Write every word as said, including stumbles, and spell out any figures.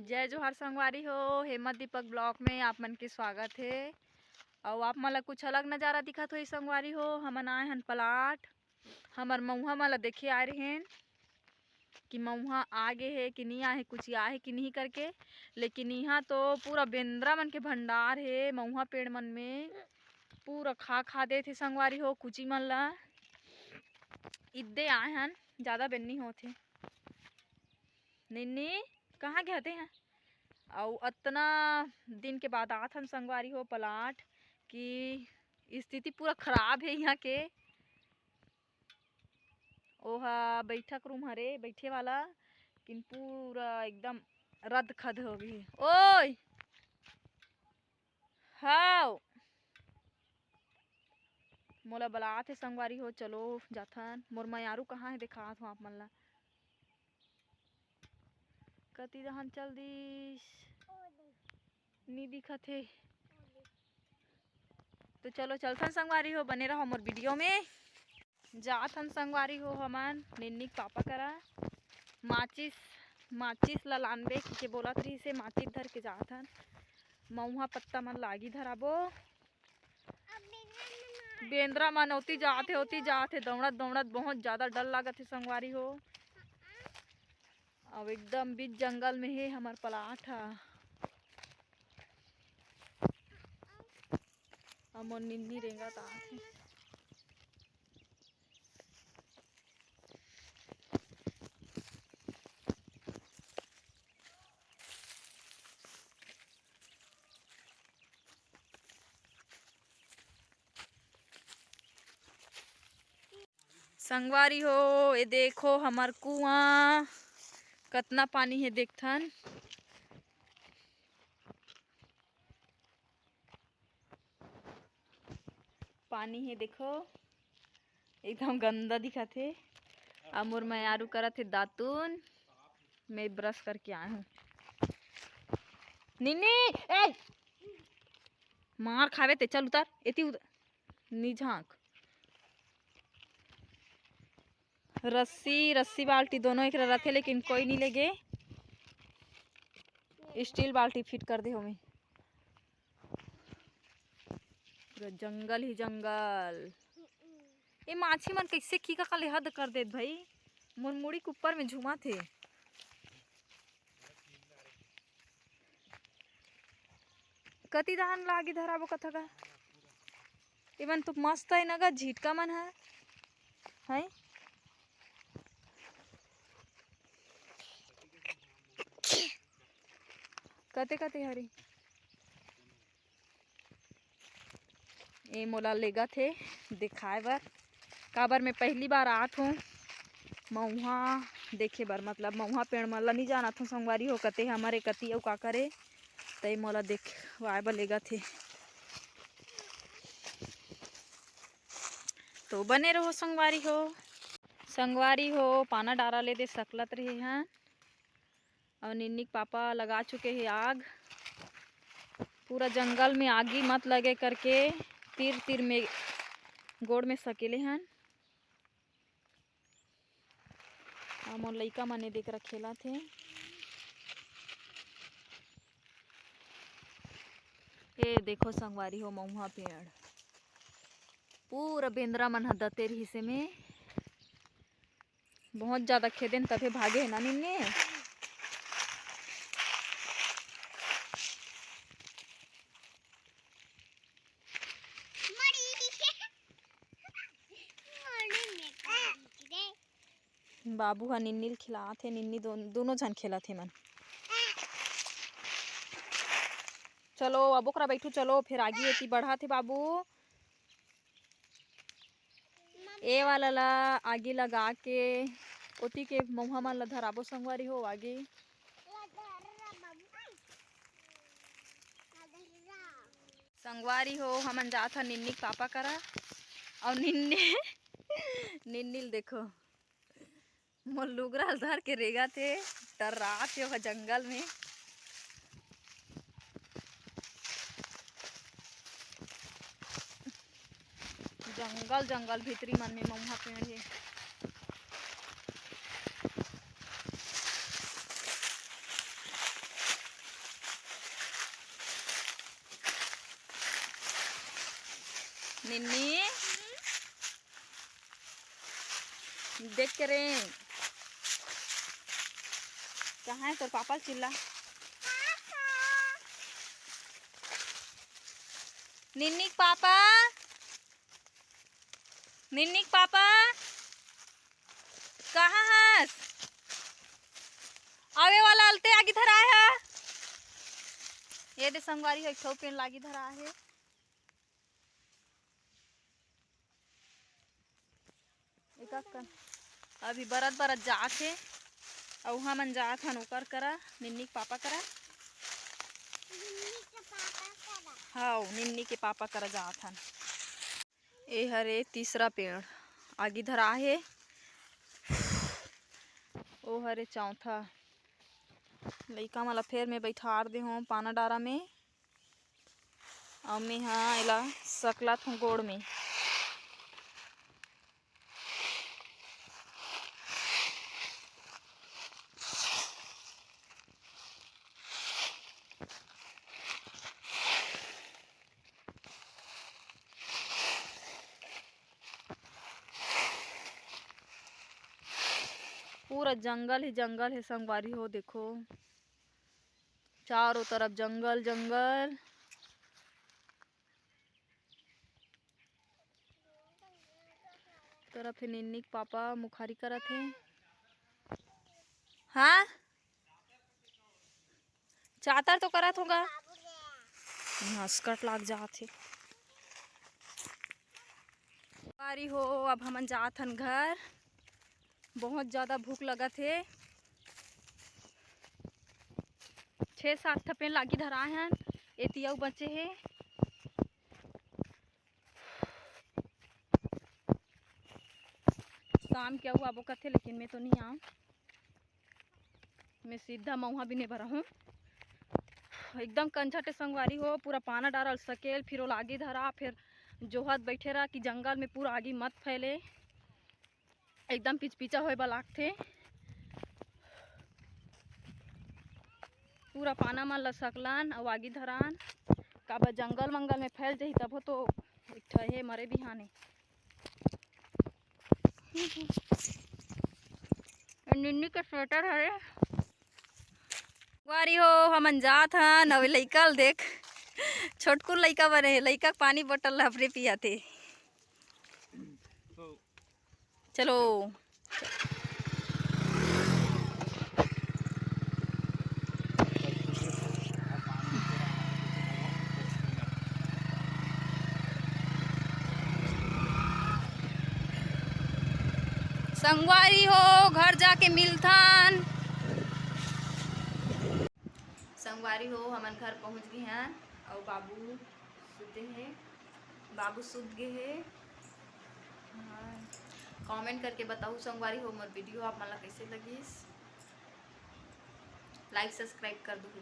जय जोहार संगवारी हो, हेमंत दीपक ब्लॉग में आप मन के स्वागत हे। अउ आप मन ला कुछ अलग नजारा दिखत होही संगवारी हो, हमन आए हन प्लाट, हमर मउहा मन ला देखे आए रहेन कि मउहा आगे हे कि नहीं आए हे, कुछ आए हे कि नहीं करके। लेकिन इहाँ तो पूरा बेंदरा मन के भंडार हे, मउहा पेड़ मन में पूरा खा खा देथे संगवारी हो कुची मन ला। इद्दे आए हन, ज्यादा बेन्नी होथे। निन्नी, कहाँ गए थे यहाँ? अउ अतना दिन के बाद आत हन संगवारी हो प्लाट, कि स्थिति पूरा खराब हे यहाँ के। ओहा बैठक रूम हरे, बैठे वाला, लेकिन पूरा एकदम रद खद हो गई। ओए, हाव, मोला बलात हे संगवारी हो, चलो जाथन। मोर मयारू कहाँ हे, देखात हो आप मन ला। कति दहन चल दिस, नी दिखत हे। तो चलो चलथन संगवारी हो, बने रहो मोर वीडियो में। जाथन संगवारी हो हमन निन्नी के पापा करा। माचिस, माचिस ला लानबे के बोलत रहिस हे, माचिस धर के जाथन। मउहा पत्ता मन लागी धराबो। बेंदरा मन ओती जात हे, ओती जात हे, दौड़त दौड़त बहुत ज्यादा डर लागत हे संगवारी हो। अब एकदम बीच जंगल में हे हमर प्लाट ह। अब मोर निन्नी रेंगत आत हे। संगवारी हो, ये देखो हमर कुआं, कतना पानी हे देखथन। पानी हे देखो, एकदम गंदा दिखत हे। अब मोर मयारू करत हे दातुन, मैं ब्रश करके आए हूँ। निन्नी, ए, मार खावे ते, चल उतर, एती उतर, नी झांक। रस्सी, रस्सी बाल्टी दोनों एकरा रथे, लेकिन कोई नहीं लेगे। स्टील बाल्टी फिट कर दे होमे। पूरा जंगल ही जंगल। ए माछी मन कैसे की का ले हद कर देत भाई, मोर मुड़ी के ऊपर में झूमत हे। कति धान लागी धराबो कथा का? एमन तो मस्त है ना गा, झिटका मन है, है? कते कते हरी? ए मोला लेगत हे दिखाए बर, काबर मैं पहली बार आत हूँ मउहा देखे बर, मतलब मउहा पेड़ मन ला नहीं जानत हूँ संगवारी हो, कते हमरे कति अउ का करे, तई मोला देखवाए बर लेगत हे। तो बने रहो संगवारी हो। संगवारी हो, पाना डारा ले दे सकलत रहे हैं। अउ निन्नी के पापा लगा चुके हे आग। पूरा जंगल में आगी मत लगे करके तीर तीर में गोड़ में सकेले हन। अउ मोर लइका मन ए देख रखेला थे। ए देखो संगवारी हो, महुआ पेड़ पूरा बेंदरा मन ह दते रिहिसे में। बहुत ज्यादा खेदेन तभे भागे हे ना निन्ने। बाबू ह निन्नी ल खिलात हे, निन्नी दोन-, दोनों झन खेलत हे मन। चलो अब ओकरा बैठू, चलो फिर आगी एती बढ़त हे बाबू। ए वाला ला आगी लगा के ओती के महुआ मन ला धराबो संगवारी हो आगी। संगवारी हो, हमन जात हन निन्नी के पापा करा। अउ निन्नी, निन्नी ल देखो, मोर लुगरा ल धर के रेंगत हे, टर्रात हे ओहा जंगल में। जंगल, जंगल भीतरी मन में महुआ पेड़ हे। निन्नी, देख के रे, कहाँ है तोर पापा ल चिल्ला। निन्नी के पापा, निन्नी के पापा, कहाँ हस? आवे वाला अलते आगी धराए ह। ये दे संगवारी हो, एक ठो पेड़ लागी धराए हे। एका कन अभी बरत बरत जात हे, अउ हमन जात हन ओकर करा, निन्नी के पापा करा। हव, निन्नी के पापा करा जात हन। ए हरे तीसरा पेड़ आगी धरा हे, ओ हरे चौथा। लइका मन ला फेर में बइठार दे हों पाना डारा में। अउ मेंहा एला सकलात हों गोड़ में। पूरा जंगल ही जंगल हे संगवारी हो, देखो चारों तरफ जंगल जंगल। तरफ हे निन्नी के पापा मुखारी करत हे। हाँ, चातर तो करत होगा, हसकट लाग जात हे। बारी हो, अब हमन जात हन घर। बहुत ज्यादा भूख लगत हे। छः सात ठपेन लागी धराए हन, एती अउ बचे हे। शाम के अउ आबो कथे, लेकिन मैं तो नहीं आऊँ, मैं सीधा मऊहा भी नहीं भरा हूँ। एकदम कंझटे संगवारी हो, पूरा पाना डारल सकेल, फिर ओला आगी धरा, फिर जोहत बैठे रहा कि जंगल में पूरा आगी मत फैले। एकदम पिचपिचा होए बर लागथे। पूरा पाना मन ल सकलान अउ आगी धरान, काबर जंगल मंगल में फैल जही, तभो तो एक ठो हे मरे बिहाने। निन्नी के स्वेटर हरे। संगवारी हो, हमन जात हन। अउ लइका ल देख, छोटकुन लइका बने हे, लइका के पानी बोतल ल अपने पियाथे। चलो। संगवारी हो, घर जाके मिलथन। संगवारी हो, हमन घर पहुँच गे हन अउ बाबू सुते हे, बाबू सुत गे हे। हाँ, comment करके बताहू संगवारी हो, मोर video आप मन ला कइसे लगिस, like subscribe कर दूहू।